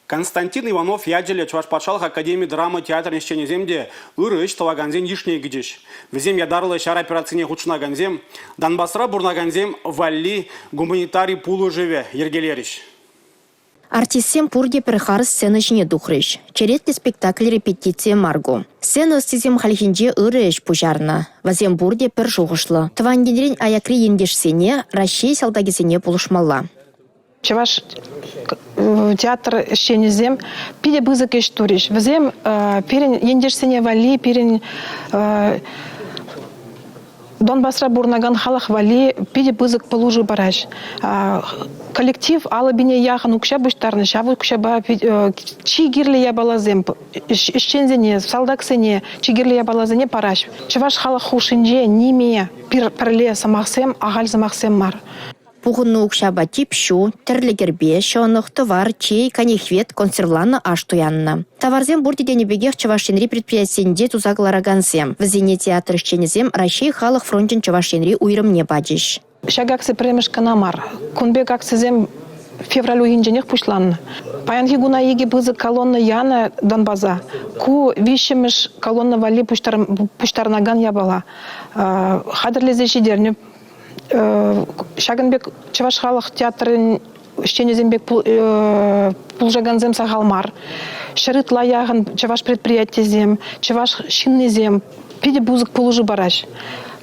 Константин Иванов ячӗллӗ Чӑваш патшалӑх академи драма театрӗн ӗҫченӗсем те ырӑ ӗҫ тӑвакансен йышне кӗчӗҫ. Вӗсем ятарлӑ ҫар операцине хутшӑнакансем, Донбасра пурӑнакансем валли гуманитари пулӑшӑвӗ йӗркелерӗҫ. Артистсем пурте пӗр харӑс сцена ҫине тухрӗҫ. Черетлӗ спектакль репетицийӗ мар ку. Сцена ӑстисем хальхинче ырӑ ӗҫ пуҫарнӑ. Вӗсем пурте пӗр шухӑшлӑ. Тӑван енрен аякри ентешсене, Раҫҫей салтакӗсене пулӑшмалла. Чӑваш театр ӗҫченӗсем питӗ пысӑк ӗҫ турӗҫ. Вӗсем пирӗн ентешсене валли, пирӗн Донбасра пурӑнакан халӑх валли питӗ пысӑк пулӑшу параҫ. Коллектив алӑ пине яхӑн укҫа пуҫтарнӑ. Ҫав укҫапа чи кирлӗ япаласем ӗҫченсене, салтаксене чи кирлӗ япаласене параҫ. Чӑваш халӑх хушшинче ниме пӗрле сӑмахсем ахаль сӑмахсем мар. Пухӑннӑ укҫапа тип ҫу, тӗрлӗ кӗрпе, ҫӑнӑх, тӑвар, чей, канихвет, консервланӑ аш туяннӑ. Таварсем пурте тенӗ пекех Чӑваш Енри предприятисенче туса кӑларакансем. Вӗсене театр ӗҫченӗсем Раҫҫей халӑх фрончӗн Чӑваш Енри уйрӑмне пачӗҫ. Ҫак акци пӗрремӗш кӑна мар. Кун пек акцисем февраль уйӑхӗнченех пуҫланнӑ. Паянхи куна икӗ пысӑк колонна янӑ Донбаса. Ку виҫҫӗмӗш колонна валли пуҫтарӑнакан япала. Хатӗрлесе ҫитернӗ Ҫакӑн пек чӑваш халӑх театрӗн ӗҫченӗсем пек пулӑшакансем сахал мар. Ҫӗр ытла яхӑн чӑваш предприятийӗсем, чӑваш ҫыннисем питӗ пысӑк пулӑшу параҫ.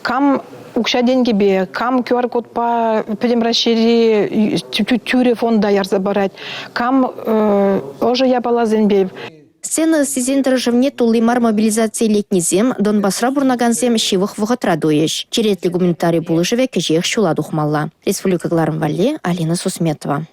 Кам укҫа-тенкӗпе, кам QR-кодпа Пӗтӗм Раҫҫейри тӳрӗ фонда ярса парать, кам ӑшӑ япаласемпе. Сцена ӑстисен тӑрӑшӑвне тулли мар мобилизацие лекнисем, Донбасра пурӑнакансем ҫывӑх вӑхӑтра туйӗҫ. Черетлӗ гуманитари пулӑшӑвӗ кӗҫех ҫула тухмалла. Республика кӑларӑм валли Алина Сусметова.